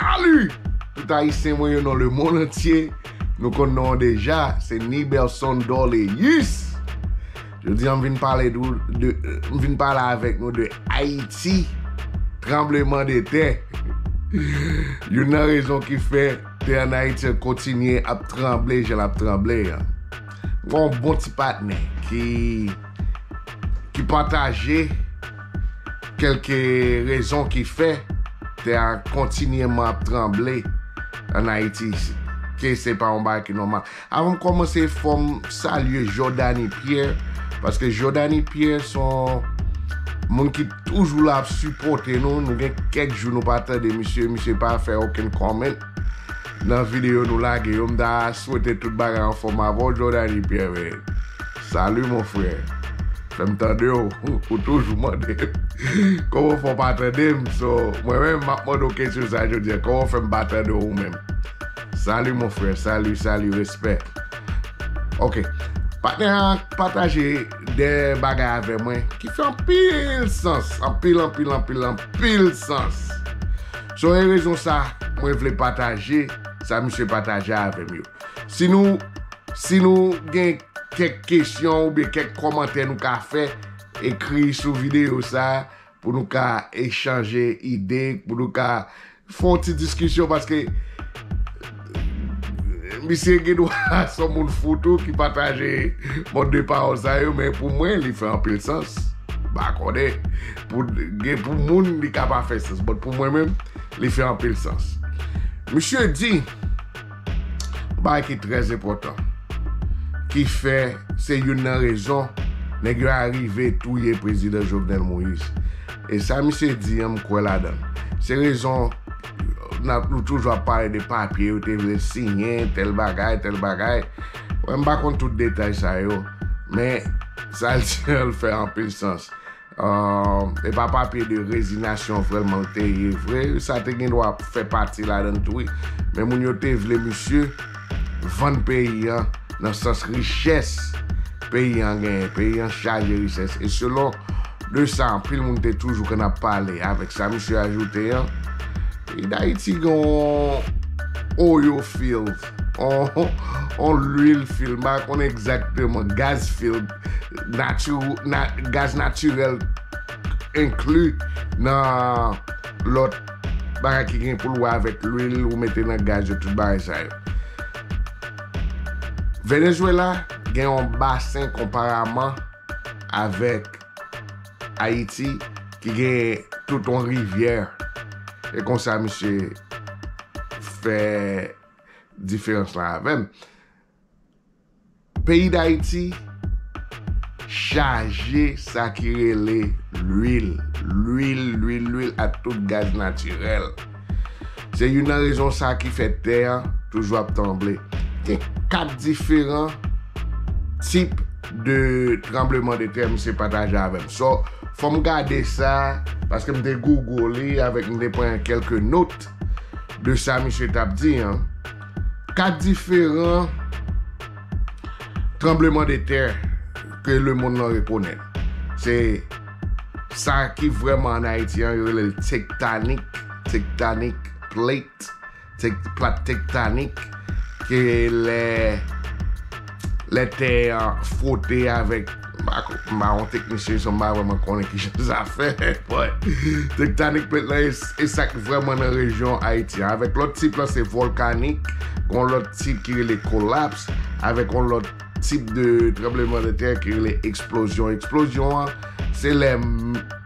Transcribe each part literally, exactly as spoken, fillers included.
Salut! Tout Ayisyen mwen yo nan lemonn antye, nou konn non an deja, se Nibelson Dorleus. Jodi a m vin pale de, de, m vin pale avèk nou de Ayiti, tranbleman de tè. Youn nan rezon ki fè tè an Ayiti an kontinye ap tranble jan l ap tranble an. Gon bon ti patnè ki ki pataje kèlke rezon ki fè tè a kontinyèman ap tranble an Ayiti, ke se pa yon bagay ki nòmal. Avan m kòmanse, fò m salye Jordany Pierre, paske Jordany Pierre se yon moun ki toujou la ap sipòte nou. Nou gen kèk jou nou pa tande misye, misye pa fè okenn comment nan videyo nou lage yo. M ta swete tout bagay anfòm avè w, Jordany Pierre, men. Salut, mon frère. Fè m tande w, ou toujou mande m. Kòman fè w pa tande m? So, mwen menm, m ap mande w kesyon sa jodi a. Kòman fè m pa tande w ou menm? Salut, mon frère. Salut, salut, respè. Ok. Patnè a pataje de bagay avè mwen ki fè anpil sans. Anpil, anpil, anpil, anpil sans. So, e rezon sa, mwen vle pataje sa misye pataje avè m yo. Si nou, si nou gen kèk kesyon oubyen kèk kòmantè nou ka fè, ekri sou videyo sa pou nou ka echanje ide, pou nou ka fè yon ti diskisyon, paske misye gen dwa se yon moun fou tou ki pataje mòd de pawòl sa yo, men pou mwen, li fè anpil sans. M pa konnen. Pou, gen pou moun, li ka pa fè sans, but pou mwen menm, li fè anpil sans. Misye di, bagay ki trè enpòtan, ki fè se youn nan rezon nèg yo arive touye prezidan Jovenel Moïse. E sa misye di an, m kwè ladan l. Se rezon n ap, nou toujou ap pale de papye yo te vle siyen, tèl bagay, tèl bagay. Mwen, m pa konn tout detay sa yo, men sa l di an, l fè anpil sans. Ah, e pa papye de rezinyasyon vrèman l te ye vre. Sa te gen dwa fè pati ladan l tou, wi. Men moun yo te vle misye vann peyi an nan sans richès peyi an genyen. Peyi an chaje richès. E selon de sa, anpil moun te toujou konn ap pale avèk sa misye ajoute an. Peyi Dayiti gen yon oil field, yon, yon lwil field, m pa konnen egzakteman, gaz field, natu-, na-, gaz natirèl enkli nan lòt bagay ki gen pou l wè avèk lwil ou mete nan gaz yo, tout bagay sa yo. Venezuela gen yon basen konpareman avèk Ayiti ki gen tout yon rivyè. E konsa misye fè diferans lan avè m. Peyi Dayiti chaje sa ki rele lwil, lwil, lwil, lwil ak tout gaz natirèl. Se youn nan rezon sa ki fè tè an toujou ap tranble. Gen kat diferan tip de tranbleman de tè misye pataje avè m. So, fò m gade sa, paske m te Google li avèk, m te pran kèlke not de sa misye t ap di an. Kat diferan tranbleman de tè ke lemonn nan rekonèt. Se sa ki vrèman an Ayiti an, yo rele l tektonik, tectonic plate, tek-, plat tektonik, ke lè, lè tè an fwote avèk, m pa ko-, m pa yon teknisyen, so m pa vrèman konnen kijan sa fèt, but tektonik plate lan, e, e sa k vrèman nan rejyon Ayiti an. Avèk lòt tip lan, se vòlkanik, gon lòt tip ki rele kolaps, avèk yon lòt tip de tranbleman de tè ki rele eksplozyon. Eksplozyon an, se lè,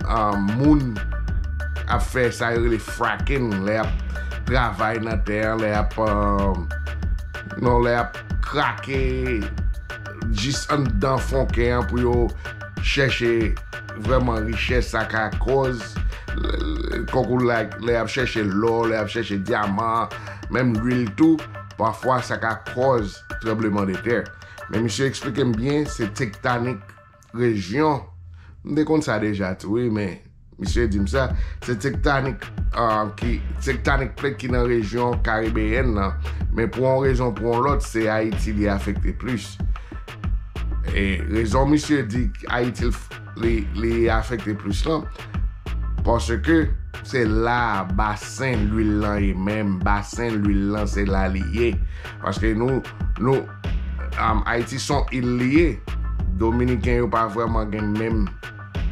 ah, moun ap fè sa yo rele fracking, lè y ap travay nan tè an, lè y ap, ah, non, lè y ap krake jis anndan fon kè an pou yo chèche vrèman richès sa ka kòz, l-, l-, konkou like, lè y ap chèche lò, lè y ap chèche dyaman, menm lwil tou, pafwa sa ka kòz tranbleman de tè. Men misye eksplike m byen, se tektonik rejyon. M te konn sa deja tou, wi, men misye di m sa. Se tektonik, ah, ki, tektonik plate ki nan rejyon karibeyèn nan. Men pou yon rezon, pou yon lòt, se Ayiti li afekte plis. E rezon misye di Ayiti li, li afekte plis lan, Paske se la basen lwil lan ye menm. Basen lwil lan se la li ye. Paske nou, nou, um, Ayiti se yon il li ye. Dominiken yo pa vrèman gen menm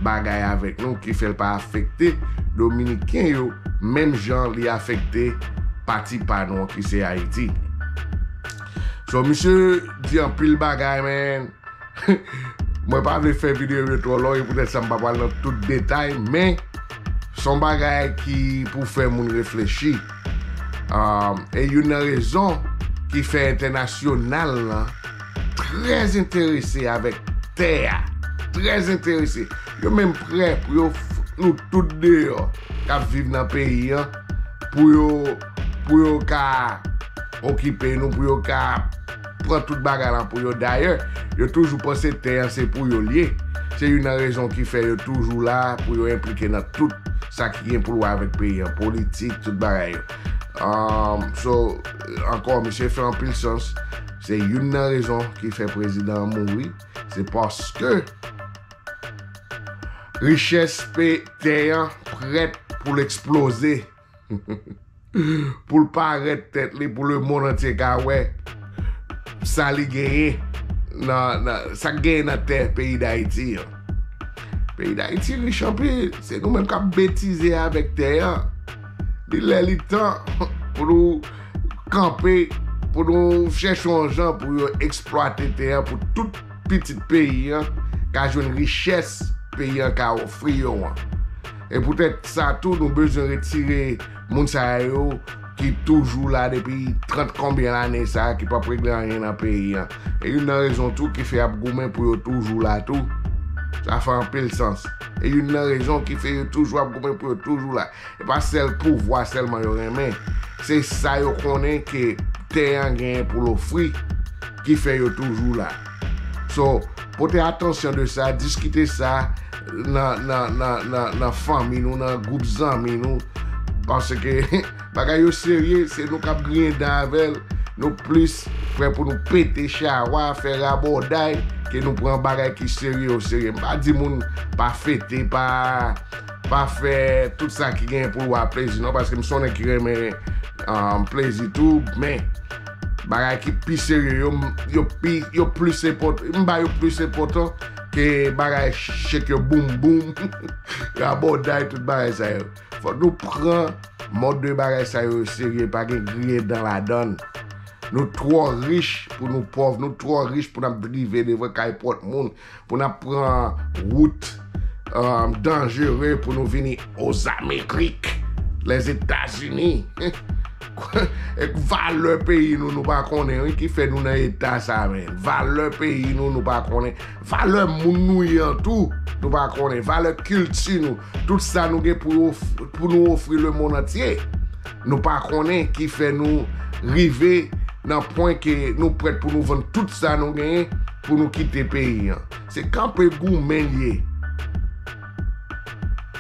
bagay avèk nou ki fè l pa afekte Dominiken yo menm jan li afekte pati pa nou an ki se Ayiti. So, misye di anpil bagay, men mwen pa vle fè videyo yo twò long, e poutèt sa m pa pral nan tout detay, men se yon bagay ki pou fè moun reflechi. Um, e youn nan rezon ki fè entènasyonal lan trè enterese avèk tè a. Trè enterese. Yo menm prè pou yo f- nou tout deyò k ap viv nan peyi an pou yo pou yo ka okipe nou, pou yo ka pran tout bagay lan pou yo. Dayè, yo toujou panse tè an se pou yo l ye. Se youn nan rezon ki fè yo toujou la pou yo enplike nan tout sa ki gen pou l wè avèk peyi an, politik, tout bagay yo. Um, so, ankò, misye fè anpil sans. Se youn nan rezon ki fè prezidan an mouri. Se paske richès pe- tè an prèt pou l eksploze. Pou l parèt tèt li, pou lemonn antye ka wè sa li genyen nan, nan sa k genyen nan tè peyi Dayiti an. Peyi Dayiti rich anpil. Se nou menm k ap betize avèk tè an. Li lè li tan pou nou kanpe, pou nou chèche yon jan pou yo eksplwate tè an, pou tout pitit peyi an ka jwenn richès peyi an ka ofri yo an. E poutèt sa tou, nou bezwen retire moun sa yo ki toujou la depi trant konbyen lane sa, ki p ap regle anyen nan peyi an. E youn nan rezon tou ki fè y ap goumen pou yo toujou la tou. Sa fè anpil sans. E youn nan rezon ki fè yo toujou ap goumen pou yo toujou la. E pa sèl pouvwa sèlman yo renmen. Se sa yo konnen ke tè an genyen pou l ofri ki fè yo toujou la. So, pote atansyon de sa, diskite sa nan, nan, nan, nan, nan fanmi nou, nan gwoup zanmi nou. Paske bagay yo serye, se nou k ap griyen dan avè l. Nou plis prè pou nou pete chawa, fè rabòday, ke nou pran bagay ki serye o serye. M pa di moun pa fete, pa, pa fè tout sa ki genyen pou l wè plezi, non, paske m se yon nèg ki renmen, um, plezi tou, men bagay ki pi serye yo, m- yo pi, yo plis enpòtan, m ba yo plis enpòtan ke bagay shake your boom boom, rabòday, tout bagay sa yo. Fòk nou pran mòd de bagay sa yo serye, pa gen griyen dan ladan l. Nou twò rich pou nou pòv, nou twò rich pou n ap drive devan kay pòt moun, pou n ap pran wout, um, danjere pou nou vini Ozamerik, Lèzetazini. E valè peyi nou, nou pa konnen, wi, ki fè nou nan eta sa, men. Valè peyi nou, nou pa konnen. Valè moun nou ye an tou, nou pa konnen. Valè kilti nou, tout sa nou gen pou, of- pou nou ofri lemonn antye. Nou pa konnen ki fè nou rive nan pwen ke nou prèt pou nou vann tout sa nou genyen pou nou kite peyi an. Se kanpe goumen l ye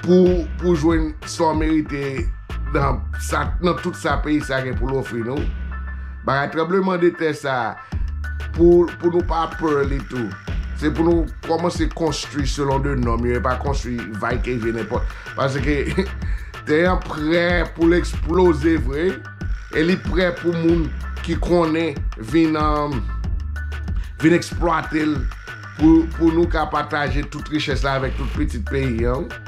pou, pou jwenn sa w merite nan, sa, nan tout sa peyi sa gen pou l ofri nou. Bagay tranbleman de tè sa, pou, pou nou pa pè li tou. Se pou nou kòmanse konstwi selon de nòm yo, e pa konstwi vay ke vye nenpòt. Paske tè an prè pou l eksploze vre, e li prè pou moun ki konnen vin, um, vin eksplwate l pou, pou nou ka pataje tout richès la avèk tout pitit peyi an, wi.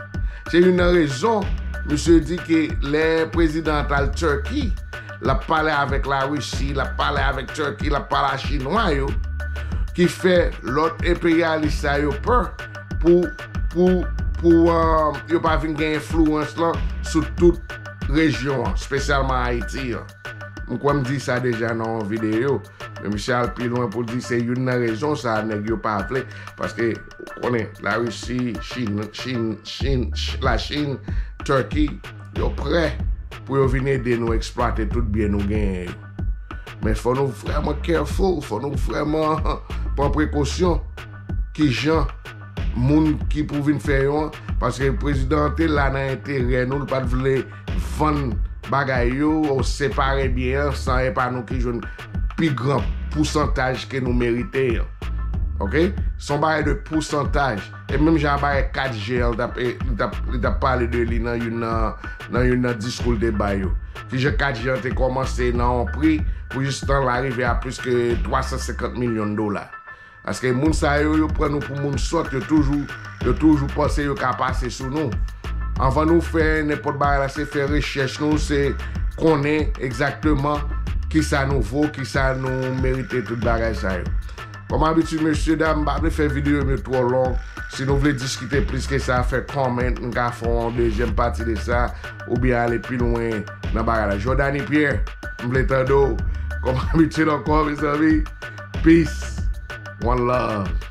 Se youn nan rezon, misye di ke lè prezidan an t al Turkey, l ap pale avèk Larisi, l ap pale avèk Turkey, l ap pale a Chinwa yo, ki fè lòt enperyalis sa yo pè pou, pou, pou, um, yo pa vin gen enfliyans lan sou tout rejyon an, espesyalman Ayiti an. M kwè m di sa deja nan yon videyo, men misye al pi lwen pou l di se youn nan rezon sa nèg yo pa vle, paske ou konnen Larisi, Chin, Chin, Chin, Ch- Lachin, Turkey, yo prè pou yo vin ede nou eksplwate tout byen nou genyen yo. Men fò nou vrèman careful, fò nou vrèman pran prekosyon ki jan moun ki pou vin fè yo an, paske prezidan an te la nan enterè nou, l pa t vle vann bagay yo, ou separe byen an, san e pa nou ki jwenn pi gran pousantaj ke nou merite an. Oke? Se yon bagay de pousantaj. E menm jan a bagay kat G an, li t ap, li t ap, li t ap pale de li nan youn nan, nan youn nan diskou l te bay yo. Kijan kat G an te kòmanse nan yon pri pou jistan l arive a plis ke twa san senkant milyon dola. Paske moun sa yo, yo pran nou pou moun sòt, yo toujou, yo toujou panse yo ka pase sou nou. Anvan nou fè nenpòt bagay la, se fè rechèch nou, se konnen egzakteman kisa nou vo, kisa nou merite, tout bagay sa yo. Kòm abitid, mesye dam, m pa vle fè videyo m yo twò long. Si nou vle diskite plis ke sa, fè comment, m ka fè yon dezyèm pati de sa, oubyen ale pi lwen nan bagay la. Jordany Pierre, m vle tande w. Kòm abitid ankò, mezanmi. Peace. One love.